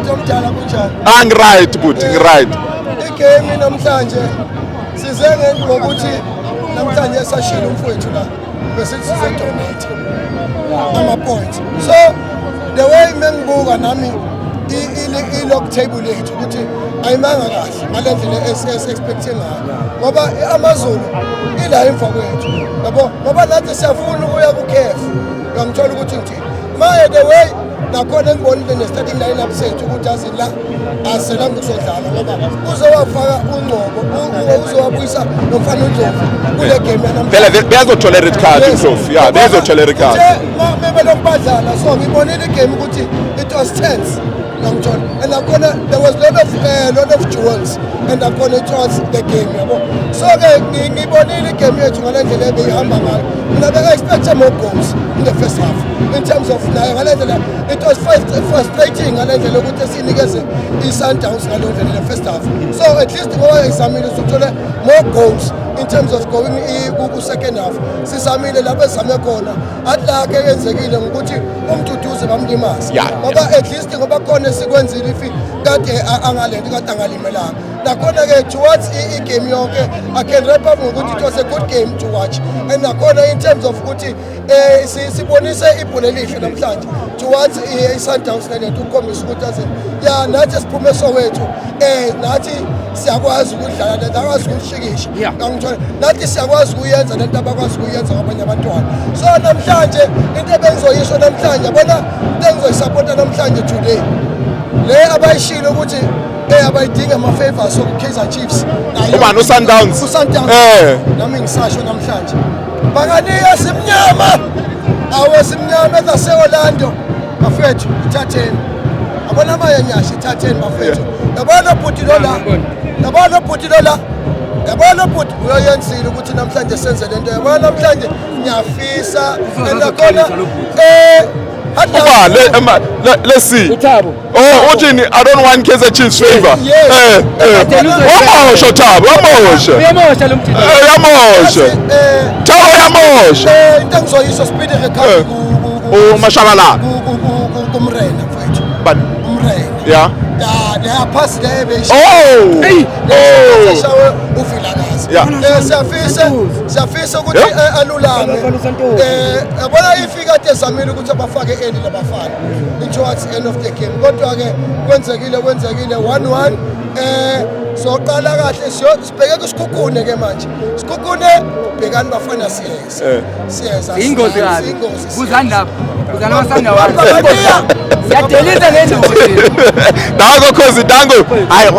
Bhuti omdala, kunjani? Ah, ngi-right bhuti, ngi-right. I-game namhlanje size ngokuthi namhlanje sashilo umfowethu la, besithi size-donate ama-points. So the way mengibuka nami i-log table yethu ukuthi ayimanga kahle ngale ndlela esi-expecte ngayo, ngoba AmaZulu ila emva kwethu, yabo, ngoba nathi siyafuna ukuya ku-CAF. Uyangithola ukuthi ngithini? Maye, the way nakhona engibonile ne-starting line-up sethu ukuthi azi la aselanga ukuzodlala, ngoba uze wafaka uNgcobo, uze wabuyisa nomfana uNdlovu kule game yanamhlanje. Phela beyazothola i-red card uNdlovu, ya, beyazothola i-red card. Bebelokhu badlala, so ngibonile i-game ukuthi it was tense, ngangithola, and nakhona there was lot of duels, and nakhona it was the game, yabo. So ke ngibonile i-game yethu ngale ndlela ebeyihamba ngayo. Mina beka-expecte more goals in the first half in terms of nayo ngale ndlela. It was frustrating ngale ndlela ukuthi sinikeze i-Sundowns ngaleyo ndlela in the first half. So at least ngoba izamile ukuthole more goals in terms of going ku-second half, sizamile lapho esizame khona. Athi la ke yenzekile ngokuthi uMduduzi bamlimaze, ngoba at least ngoba khona esikwenzile if kade angalento kade angalimelanga. Nakhona-ke towards i-game yonke, I can wrap up ngokuthi it was a good game to watch, and nakhona in terms of ukuthi sibonise ibhola elihle namhlanje towards i-Sundowns nalento, ukukhombisa ukuthi azini ya nathi siphume Soweto, nathi siyakwazi ukudlala lento, akwazi ukushikisha. Ngangithola nathi siyakwazi ukuyenza lento abakwazi ukuyenza kwabanye abantwana. So namhlanje into ebengizoyisho namhlanje, yabona, into engizoyisapota namhlanje, today, le abayishilo ukuthi abayidinga ama-favors oku-Kaizer Chiefs. Ubani, uSundowns? USundowns. Nami ngisasho namhlanje, Bhakaniya simnyama, awe simnyama ezase-Orlando bafethu, ithatheni. Yabona amayanyasha, ithatheni bafethu. Yabona bhuti lo la, yabona bhuti lo la, yabona bhuti uyoyenzile ukuthi namhlanje senze lento. Yabona namhlanje ngiyafisa and nakhona Uba let's see. Uthabo. Oh, uthini? I don't want Kaizer Chiefs favor. Yes. Wamosha Thabo, wamosha. Uyamosha lo mthetho. Yamosha. Thabo yamosha. Into engizoyisho, speed recovery uMashabalala. Kumrena mfethu. But umrena. Ya, leya phasi le ebeyishawe Oh. eshawe uVilakazi. Siyafisa ukuthi alulame. Abafana uSantos. Yabona, ifika kade ezamile ukuthi abafake early labafana in towards the end of the game, kodwa ke kwenzekile, kwenzekile 1-1. Soqala kahle, sibheke kuSikhukhune ke manje. Sikhukhune, bhekani bafana, siyeza. Siyeza. Ingozi kabi. Ingozi. Buzani lapho. Buzani amasandawana. Bhakaniya. Siyadeliza ngenduku. Danko Khosi, danko. Hayi.